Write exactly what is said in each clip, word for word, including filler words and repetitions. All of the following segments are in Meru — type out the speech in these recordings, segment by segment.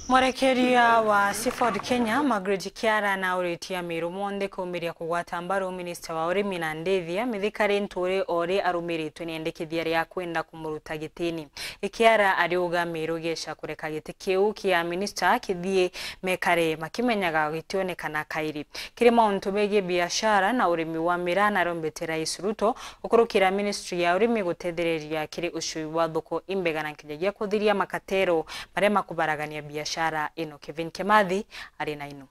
Mwerekeria wa Seafood Kenya, Margaret Kiara, nauritie Amiru monthe kumiria kugwata mbaru minista wa urimi na ndithia, Mithika Linturi, o uri arumiritwe ni endekithia ria kwenda kumuruta gitini. Kiara ariuga Amiru geca kureka giti kiu kia minista kithii mekare makimenyaga gitionekana kairi. Kiri mauntu megii biashara na urimi wa miraa, narombete Rais Ruto gukurukira ministry ya urimi gutethereria kiri ucui bwa thoko imbega na nkinyagia kuthiria makatero maria makubaragania biashara ino. Kevin Kimathi ari na ino.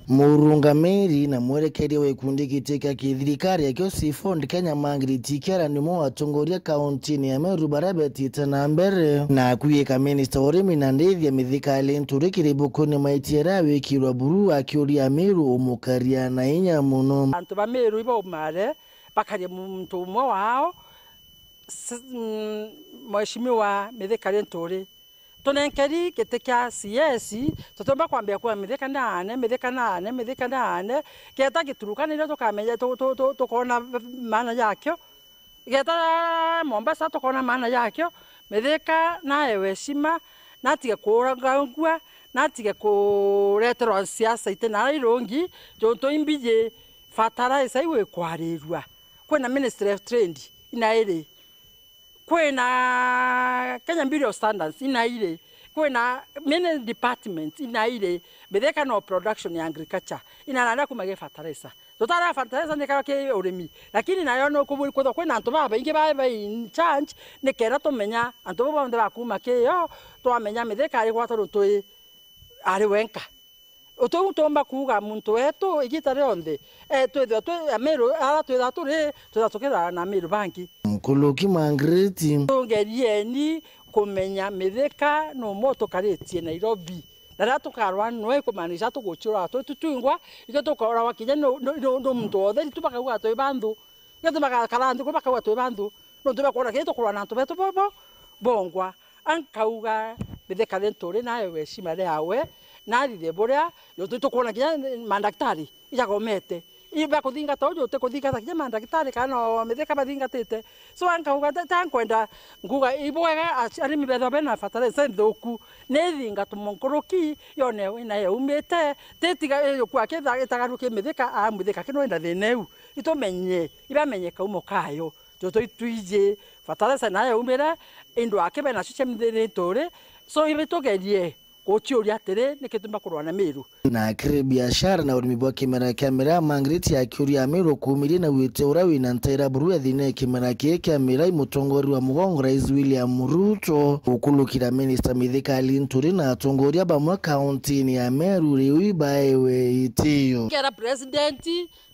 Murungamiri na mwerekeria wa gikundi giti kia kithirikari akio Seafood Kenya, Margaret Kiara, nimwe wa atongoria kauntini ya Meru baria betite na mbere na kwiyika minista wa urimi na ndithia Mithika Linturi kiri bukuni maitia ria wikirwa buru, akiuria Amiru umukaria na inya mono. Antu ba Meru ibaumare bakaria muntu umwe wao, s-, mm, Mheshimiwa Mithika Linturi. Tunenkeri giti kia C S, tutiumba kwambia kuuga, "Mithika naane, Mithika naane, Mithika naane." Keta gituruka nirio tukamenya, tu-, tu-, tu-, tukona maana yakio. Geta Mombasa, tukona maana yakio. Mithika naewe heshima, natige kurangangua, natige kureterwa siasa iti na irungi, jontu imbiji fertilizer iu ikwarirua. Kwina Ministry of Trade, inairi. Kwina Kenya Bureau of Standards, inairi. Kwina many departments, inairi. Mithika no production ya agriculture. Inaranda kuma gi fertilizer. Tutara fertilizer ni kara ki urimi. Lakini nayo no kuburi kwithwa kwina antu babaingi ba, ba in charge, ni kenda tumenya antu bau bonthe bakuma ki yo, twamenya Mithika ari gwata runtu i, ari wenka. Utiu tuumba kuuga muntu wetu igita rionthe, eh, twithirwa twi Amiru, ara twithirwa turi, twithirwa tukithirwa na Amiru bangi. Nkuruki Margaret. Tungerieni kumenya Mithika numwe utukaritie Nairobi. Na riria tukarwa nwe kumaanisha tuguciura twi tu twingwa, itwe tukaurawa kinya nu, nu, nu, nu muntu wothe, itu bakauga twi banthu. Itwe bagakara nthi kuu bakauga twi banthu. Nontu bakwona kinya tukurwa na antu betu bobo bongwa. Ankauga, Mithika Linturi naewe heshima riawe, na athithie buria, jontu tukwona kinya mandagitari ijagomete. Ibakuthingata uju utikuthingata kinya mandagitari kana o Mithika bathingatite. So, ankauga, ta, ta nkwenda, nguga, ibwega ac-, arimi bethwa bena fertilizer nthuku, ni ithingatwe nkuruki, yone ina yaumite, titiga iyukua kitha itagaruki Mithika, a Mithika kino ina thina iu. Itumenye, ibamenye kaumo kayo. Tutu itwiji, fertilizer nayo yaumire, indo aki bena cio cia Mithika Linturi, so ibitugerie guciuria atiri, niki tumba kurwa na Miru? Na kiri biashara na urimi bwa kimera kia miraa, Margaret akiuria Amiru kuumiria na gwite uria wina ntaira buru ya thina ya kimera kii kia miraa, i mutongoria wa mugongo Rais William Ruto, gukulukira Minister Mithika Linturi na atongoria bamwe kauntini ya Meru riu ibaewe itio. Kera President,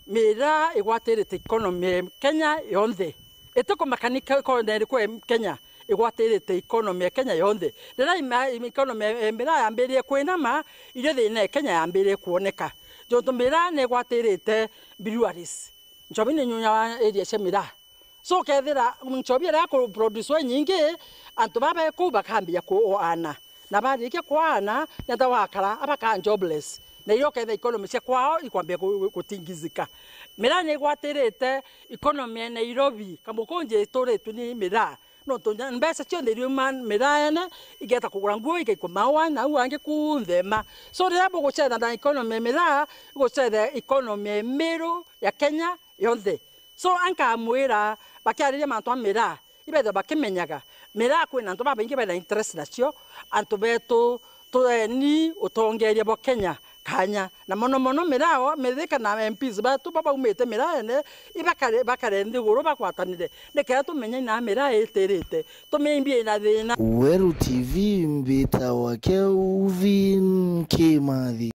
miraa igwatirite economy ya Kenya yonthe. Itikumakanika economy iriku ya Kenya igwatirite economy ya Kenya yonthe. Riria ima-, ima-, economy ya miraa yambiririe kwinama, irio thina ya Kenya yambiririe kwoneka. Jontu miraa ni igwatirite breweries. Nchobi ni nyunya wa area cia miraa. So, ukethira nchobi iria iku-, produce inyingi, antu baba be kuu bakambia kuaana. Na barikia kwaana, nenda wakara, abakaa jobless. Na irio ukethira economy cia kwao ikwambia ku-, ku-, gutingizika. Miraa ni igwatirite economy ya Nairobi, Kamukunji ituritwe ni miraa. Nontu nya-, mbeca cionthe iriuma miraa yene, igeta kugura nguo, igaikua maua, na au angi kuu nthema. So, riria bugucetha na economy ya miraa, igucetha economy ya Miru ya Kenya yonthe. So, ankamwira, bakiariria mantu a miraa, ibethirwa bakimenyaga, miraa kwina antu babaingi bena interest nacio, antu betu, tueni utongeria bwa Kenya kanya. Na mono mono miraa, Mithika na M Ps betu babaumite miraene, ibakare, bakare nthiguru bagwatanire, nikenda tumenye ina miraa itirite, tumimbie ina thina. Weru T V, mbitawa Kelvin Kimathi.